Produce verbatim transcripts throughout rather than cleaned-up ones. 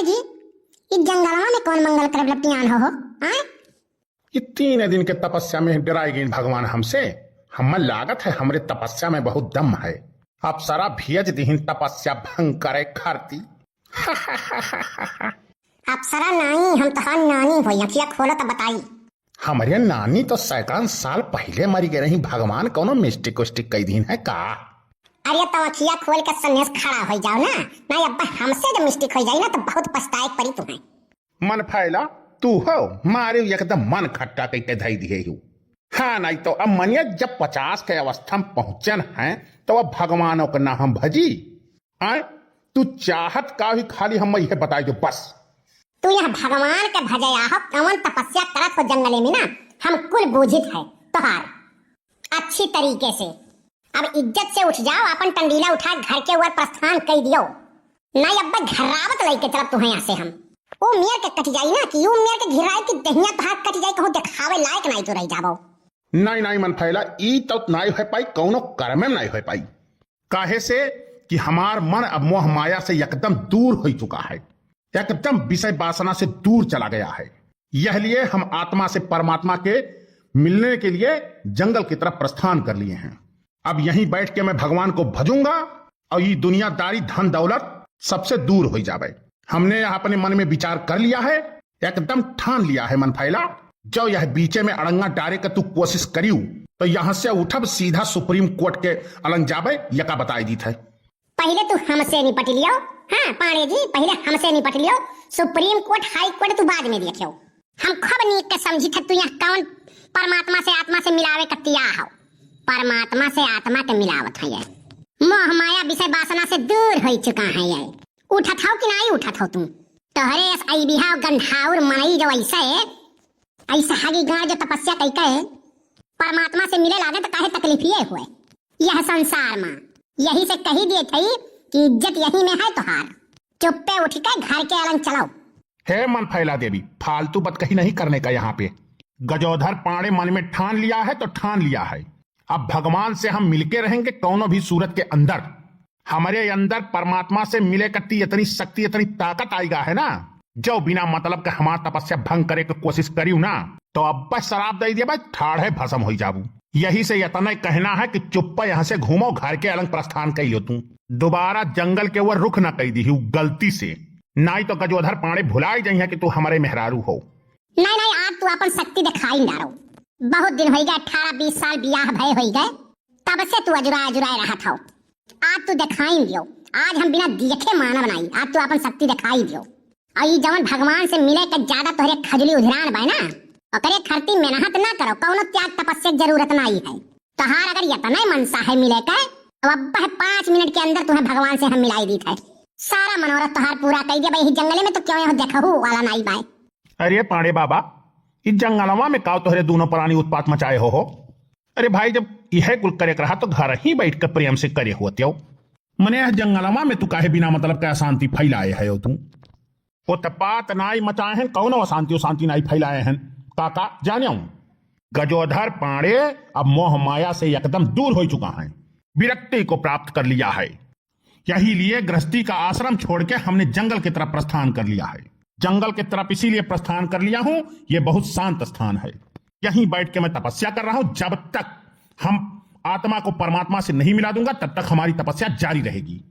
जी, ई जंगलवा में कौन मंगल करब लपटियान हो, हो? आय? ई तीन दिन के तपस्या में डराई गई भगवान हमसे। हमें लागत है हमरे तपस्या में बहुत दम है। अप्सरा भेज दिहिन तपस्या भंग करे खाती। अप्सरा नाई, हम तोहार नानी होई, अखिया खोलो त बताई। हमरे नानी तो सैकड़न साल पहिले मरी गए रही, भगवान कौनो मिस्टिक उस्टिक कई दीन है का? अरे तो अखिया खोल के सन्ने से खड़ा हो जाओ ना, ना अब हमसे जब मिस्टिक हो जाई ना तो बहुत पछताए के पड़ी तुम्हें। मन फैला, तू हो मारे एकदम मन खट्टा कई के धई दिए हूँ। हाँ, नहीं तो अब मनिया जब पचास के अवस्था में पहुंचन है तो अब भगवानों का ना हम भजी। आय, तू चाहत का ही खाली हम यह बताई दो बस। तू यह भगवान के भजे आहो, कवन तपस्या करत हो जंगले में ना, हम कुल बूझित है तोहार अच्छी तरीके से। अब इज्जत से उठ जाओ, अपन टंडीला उठा घर के ओर प्रस्थान कई दियो। नहीं अब घर्रावत लइके चलब तुहें यहाँ से हम। ओ मेर के कट जाई ना कि यू मेर के घिराई कि दहिया तोहार कट जाई, कहूँ देखावे लायक नहीं तो रह जाबो। नहीं, नहीं मन फैला, ई तो नहीं हो पाई, कौनो कर्म में नहीं हो पाई। काहे से कि हमार मन अब मोह माया से एकदम दूर हो चुका है, एकदम विषय वासना से दूर चला गया है। यह लिए हम आत्मा से परमात्मा के मिलने के लिए जंगल की तरफ प्रस्थान कर लिए हैं। अब यहीं बैठ के मैं भगवान को भजूंगा और ये दुनियादारी धन दौलत सबसे दूर हो जावे। हमने यह अपने मन में विचार कर लिया है, एकदम ठान लिया है मन फैला। जो यह बीचे में अड़ंगा डारे का तू कोशिश करियो तो यहाँ से उठब सीधा सुप्रीम कोर्ट के अलंग जाबे, यका बताई दीत है। पहिले तू हमसे निपट लियो। हाँ पांड़े जी, पहिले हमसे निपट लियो। सुप्रीम कोर्ट, हाई कोर्ट तू बाद में देखियो। हम खूब नीक के समझी थे तू यहाँ कौन परमात्मा से आत्मा से मिलावे कतिया हो। परमात्मा से आत्मा के मिलावत है ये। मोह माया विषय वासना से दूर हो चुका है ये। उठत हो कि नहीं उठत हो तू? तोहरे अस अइबिहा गंधाउर मनई जो ऐसे, ऐसा हागी गाड़ जो तपस्या कई के परमात्मा से मिले लागे तो काहे तकलीफ ये हुए यह संसार में। यही से कही दिए थे कि इज्जत यही में है तोहार। चुप्पे उठ के घर के अलंग चलाओ। हे मन फैला देवी, फालतू बतकही नहीं करने का यहाँ पे। गजोधर पांड़े मन में ठान लिया है तो ठान लिया है। अब भगवान से हम मिलके रहेंगे कौनो भी सूरत के अंदर। हमारे अंदर परमात्मा से मिले करती इतनी शक्ति, इतनी ताकत आएगा है ना, जो बिना मतलब के हमार तपस्या भंग करे के कोशिश करियो ना, तो अब बस शराब दे दिया भाई, ठाढ़े भस्म हो जाबू। यही से इतना कहना है कि चुप्पा यहाँ से घूमो, घर के अलंग प्रस्थान कर लियो तू। दोबारा जंगल के ओर रुख ना कर दी गलती से, नाई तो गजोधर पांड़े भुलाई जाइए कि तू हमारे मेहरारू हो। नहीं, नहीं, आज तू अपन शक्ति दिखाई डारो। बहुत दिन होई गए, अठारह बीस साल बियाह भय होई गए, तब से तू अजुराए अजुराए रहत हो। आज तू दिखाई दियो, आज हम बिना देखे मानब नहीं, आज तू अपन शक्ति दिखाई दियो। और ई जवन भगवान से मिले के ज्यादा तोहरे खजुली उधिरान बाय ना, ओकरे खरती मेहनत ना करो, कौनो त्याग तपस्या के जरूरत नहीं है। तोहार अगर यतने मनसा है मिले के, तो अब है पाँच मिनट के अंदर तुम्हें भगवान से हम मिलाई दीत है। सारा मनोरथ तोहार पूरा कई देबे, यही जंगले में तो क्यों यहाँ देखहू वाला नाई बाय। अरे पांड़े बाबा, ई जंगलवा में काव तोहरे दोनों प्राणी उत्पात मचाए हो, हो? अरे भाई, जब यह कुल करे के रहा तो घर ही बैठ के प्रेम से करे होते हो। मने यह जंगलवा में तू काहे बिना मतलब का अशांति फैलाए है हो तू? उत्पात नाई मचाए हैं, कौनो अशांति उशांति नाई फैलाए हैं। काका जाने हूँ, गजोधर पांड़े अब मोह माया से एकदम दूर हो चुका है, विरक्ति को प्राप्त कर लिया है। यही लिए गृहस्थी का आश्रम छोड़ के हमने जंगल की तरफ प्रस्थान कर लिया है। जंगल की तरफ इसीलिए प्रस्थान कर लिया हूँ, ये बहुत शांत स्थान है। यहीं बैठ के मैं तपस्या कर रहा हूँ। जब तक हम आत्मा को परमात्मा से नहीं मिला दूंगा, तब तक हमारी तपस्या जारी रहेगी।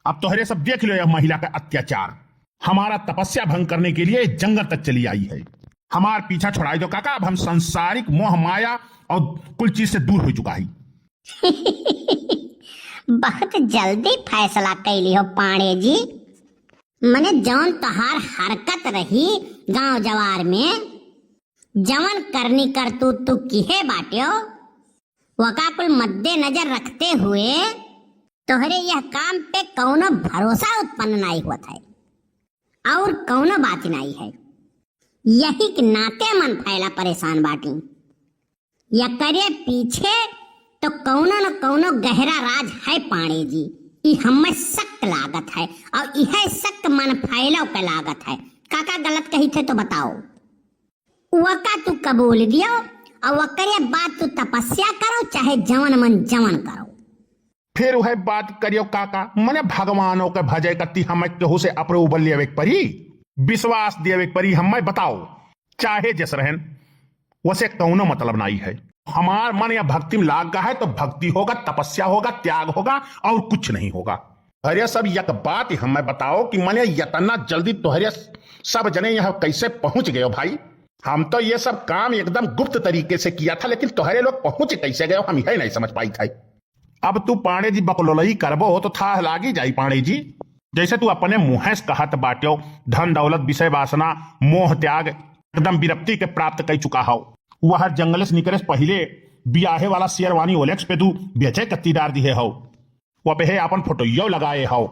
अब तोहरे सब देख लो यह महिला का अत्याचार। हमारा तपस्या भंग करने के लिए जंगल तक चली आई है। हमार पीछा छुड़ाई दो काका, अब हम सांसारिक मोह माया और कुल चीज से दूर हो चुका है। बहुत जल्दी फैसला कैली हो पांड़े जी। मने जौन तोहार हरकत रही गांव जवार में, जवन करनी करतूत तू किहे बाट्यो, वका कुल मद्देनजर रखते हुए तोहरे यह काम पे कौनो भरोसा उत्पन्न नाई होत है और कौनो बात नाई है। यही के नाते मन फैला परेशान बाटी। एकरे पीछे तो कौनो न कौनो गहरा राज है पांड़े जी, ई हमें शक लागत है और यह शक मन फैलो के लागत है। काका गलत कही थे तो बताओ। वका तू कबूल दियो और वकरे बाद तू तपस्या करो, चाहे जवन मन जवन करो। फिर वह बात करियो काका, मने भगवानों के भजे कत्ती हमें केहू से approval लेवे के पड़ी? विश्वास देवे के परी हमें, बताओ, चाहे जस रहन, वसे कौनो मतलब नाई है। हमार मन या भक्ति में लाग गा है तो भक्ति होगा, तपस्या होगा, त्याग होगा और कुछ नहीं होगा। अरे सब एक बात हमें बताओ कि मने इतना जल्दी तोहरे सब जने यहाँ कैसे पहुंच गयो भाई? हम तो ये सब काम एकदम गुप्त तरीके से किया था, लेकिन तोहरे लोग पहुंच कैसे गयो, हम यही नहीं समझ पाई थे। अब तू पांड़े जी बकलोलई करबो तो थाह लागी जाई पांड़े जी। जैसे तू अपने मुँहे से कहत बाट्यो, धन दौलत विषय वासना मोह त्याग एकदम विरक्ति के प्राप्त कई चुका हौ। वह जंगल से निकरे से पहिले बियाहे वाला शेरवानी ओलेक्स पे तू बेचे कत्ती डार दिहे हौ। वह पे है अपन फोटोइयो लगाए हौ।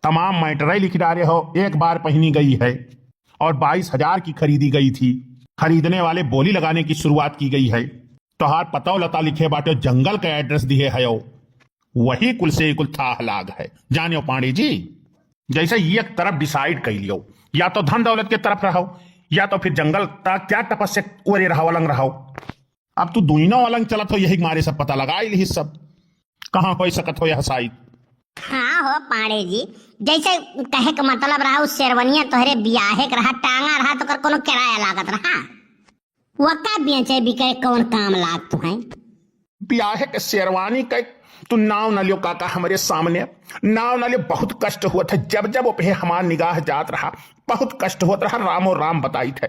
तमाम मैटरे लिख डारे हौ, एक बार पहनी गई है और बाईस हजार की खरीदी गई थी। खरीदने वाले बोली लगाने की शुरुआत की गई है। तोहार पतौ लता लिखे बाट्यो, जंगल का एड्रेस दिहे हयो। वही कुल से कुल थाह लाग है। जान्यो पांड़े जी, जैसे एक तरफ डिसाइड कर लियो, या तो धन दौलत के तरफ रहो, या तो फिर जंगल ता क्या तपस्या ओरे रहो, अलंग रहो। अब तू दुइनो अलंग चलत हो, यही मारे सब पता लगा लिही सब, कहाँ हो सकत हो यह साइत। हाँ हो पांड़े जी, जैसे कहे के मतलब रहा, उ शेरवनिया तोहरे बियाहे के रहा, टांगा रहा, तो ओकर कोनो किराया लागत रहा? वका बेचे बिके कौन काम लाग तुहैं? बियाहे के शेरवानी के तू नाव न लियो काका, हमरे सामने नाव न लियो। बहुत कष्ट हुआ था, जब जब ओपे हमार निगाह जात रहा, बहुत कष्ट होत रहा। रामो राम बताई थे,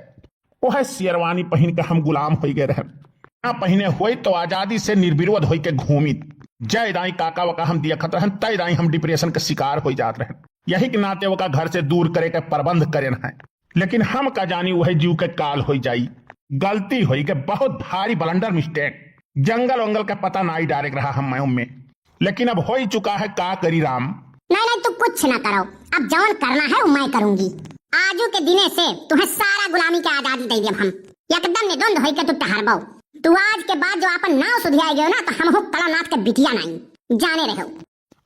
ओहे शेरवानी पहिन के हम गुलाम होई गए रहे। ना पहिने होई तो आजादी से निर्विरोध होई के घूमित। जय दाई काका वका हम दियखत रहन, तय दाई हम डिप्रेशन के शिकार होई जात रहन। यही के नाते वका घर से दूर करे के प्रबंध करेन है। लेकिन हम का जानी वही जीव के काल होई जाई। गलती होई के बहुत भारी ब्लंडर मिस्टेक। जंगल वंगल का पता नाई डारे के रहा हम में। लेकिन अब होई चुका है, का करी राम। नहीं, नहीं, तू कुछ ना करो, अब जवन करना है वो मैं करूंगी। आजू के दिने से तुहैं सारा गुलामी के आजादी दे देब हम। एकदम निद्वंद होई के तू टहरबो। तू आज के बाद जो आपन नाव सुधियाए गयो ना, तो हमहू कलानाथ के बिटिया नाई, जाने रहो।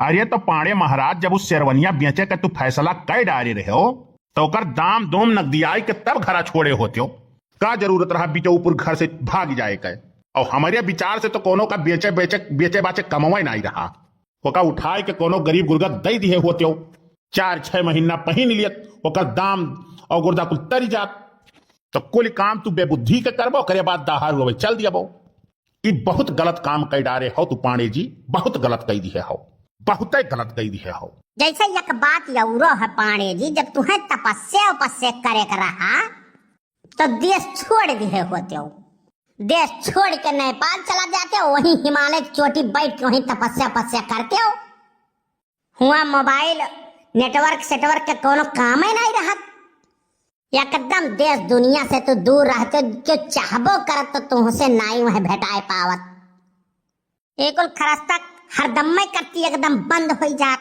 अरे तो पांड़े महाराज, जब उस शेरवनिया बेचे के तू फैसला कई डारे रहे हो, तो ओकर दाम दोम नगदियाई के तब घरा छोड़े होते हो। का जरूरत रहा बिचौपुर घर से भाग जाए के? और हमारे विचार से तो कोनो का बेचे, बेचे, बेचे बाचे कमवे नाई रहा। ओका उठाए के कोनो गरीब गुरगा दे दिए होते हो, चार छह महीना पहिन लियत, ओकर दाम और गुर्दा कुल तरी जात। तो कुल काम तू बेबुद्धि के करबो, ओकरे बाद दाहा रुआवे चल दियबो। ई बहुत गलत काम कई डारे हो तू पांड़े जी, बहुत गलत कई दिए हो, बहुत गलत कई दिए हो। जैसे एक बात औरो है पांड़े जी, जब तुहैं तपस्या उपस्या करे के रहा तो देश छोड़ दिए होते हो। देश छोड़ के नेपाल चला जाते हो, वहीं हिमालय की चोटी बैठ के वहीं तपस्या उपस्या करते हो। हुआ मोबाइल नेटवर्क सेटवर्क के कोनो कामे नाई रहत। एकदम देश दुनिया से तू दूर रहते, जो चाहबो करत तो तुहसे नाई वह भेटाए पावत। ये कुल खरस्ता हरदम्मे करती एकदम बंद होई जात।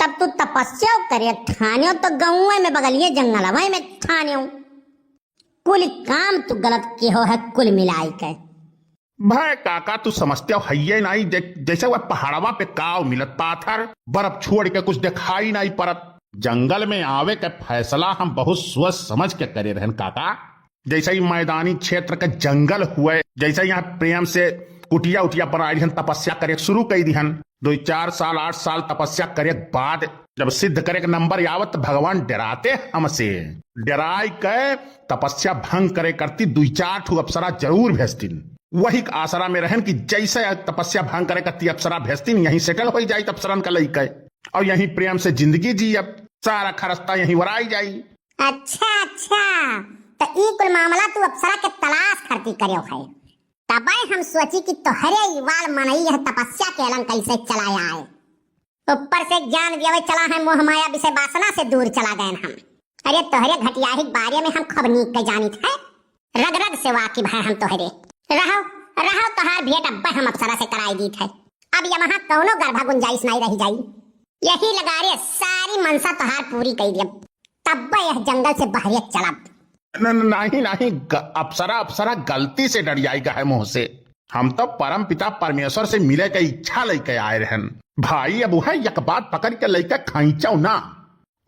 तब तू तपस्या करे ठान्यो तो गौवे में बगलिए जंगलवे में ठान्यो। कुल काम तू गलत किहो है कुल मिलाई के। भाई काका, तू समझते हो हइये नाई, जै-, जैसे वह पहाड़वा पे काव मिलत, पाथर बर्फ छोड़ के कुछ दिखाई नाई परत। जंगल में आवे के फैसला हम बहुत सोच समझ के करे रहन काका। जैसे ही मैदानी क्षेत्र के जंगल हुए, जैसे यहाँ प्रेम से कुटिया उटिया बनाई दिहन, तपस्या करे शुरू कई दिहन, दो चार साल, आठ साल तपस्या करे के बाद जब सिद्ध करे के नंबर आवत, तो भगवान डराते हमसे, डराई के तपस्या भंग करे करती दुई चार ठो अप्सरा जरूर भेजतीन। वही के आसरा में रहन कि जैसे तपस्या भंग करे करती अप्सरा भेजतीन, यहीं सेटल होई जाई अप्सरन का लइके, और यहीं प्रेम से जिंदगी जी, अब सारा खरस्ता यहीं वराई जाई। अच्छा, अच्छा, तो ई कुल मामला तू अप्सरा के तलाश करती करेव है। तबे हम सोची कि तोहरे ई वाल मनई यह तपस्या के अलंग कैसे चलाए आए। ऊपर से ज्ञान देवे चला है, मोह माया विषय वासना से दूर चला गए हम। अरे तोहरे घटियाही के बारे में हम खूब नीक के जानित है, रग रग से वाकिफ है हम तोहरे। रहो, रहो, तोहार भेंट अब्बे हम अप्सरा से कराई दीत है। अब यमहा कौनो गर्भा गुंजाइश नाई रही जाई। यही लगारे सारी मनसा तोहार पूरी कई दियब, तब्बे यह जंगल से बहरे चलब। न-, न-, नहीं, नहीं, ग-, अप्सरा, अप्सरा गलती से डरियाई गए मुँह से। हम तो परम पिता परमेश्वर से मिले के इच्छा लेके आए रहन। भाई, अब वह एक बात पकड़ के लेके खींचो ना,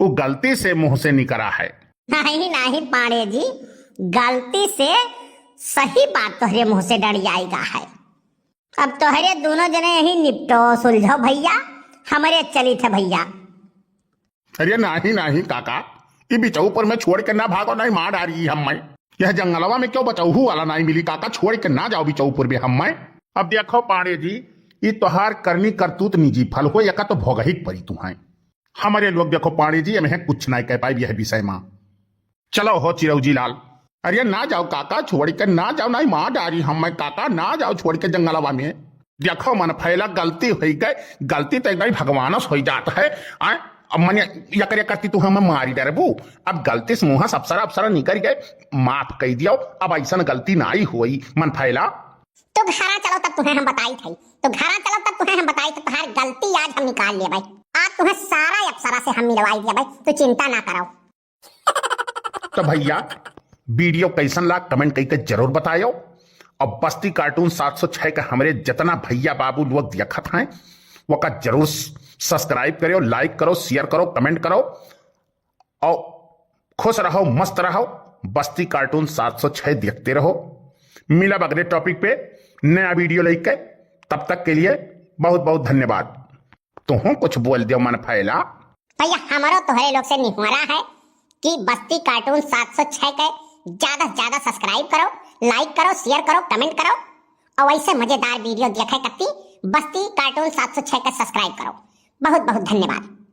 वो गलती से मुँह से निकला है। नहीं, नहीं पांड़े जी, गलती से सही बात तोहरे मुँह से डरियाई गा है। अब तोहरे दोनों जने यही निपटो, सुलझो भैया, हमरे चलित है भैया। अरे नाही, नाही काका, ई बिचौपुर में छोड़ के ना भागो, नहीं मार डारी हम्मै। यह जंगलवा में क्यों बचौहू वाला नहीं मिली काका, छोड़ के ना जाओ बिचौपुर में हम्मै। अब देखो पांड़े जी, ई तोहार करनी करतूत निजी फल हो, यका तो भोगही के परी तुहैं। हमरे लोग देखो पांड़े जी, एम्हे कुछ नहीं कह पाई यह विषय मा। चलो हो चिरौजी लाल। अरे ना जाओ काका, छोड़ के ना जाओ, नहीं मार डारी हम्मै काका, ना जाओ छोड़ के जंगलवा में। देखो मन फैला, गलती होई गए, गलती तो एक बार भगवान से होई जात है। आय, अब मने यकरे करती तू हम्मै मारी डरबू। अब गलती से मुँह से अप्सरा अप्सरा निकल गए, माफ कई दियो, अब ऐसन गलती नाई होई मन फैला। तो घरा चलो तब तुहैं हम बताई थई, तो घरा चलो तब तुहैं हम बताई थई, तोहार गलती आज हम निकाल लेबै। आज तुहैं सारा अप्सरा से हम मिलवाई देबै, तू चिंता ना करो। तो भैया, video कैसन लाग, comment कइके जरूर बतायो। और बस्ती cartoon सात सौ छह के हमरे जितना भैया बाबू लोग देखत हैं, वका जरूर subscribe करो, like करो, share करो, comment करो। और खुश रहो, मस्त रहो, बस्ती cartoon सात सौ छह देखते रहो। मिलब अगले topic पे नया video लेके, तब तक के लिए बहुत बहुत धन्यवाद। तुहूँ कुछ बोल दियो मन फैला। भैया, हमरो तोहरे लोग से निहोरा है कि बस्ती cartoon सात सौ छह के ज्यादा से ज्यादा subscribe करो, like करो, share करो, comment करो और ऐसे मजेदार video देखे कत्ती बस्ती cartoon सात सौ छह के subscribe करो। बहुत बहुत धन्यवाद।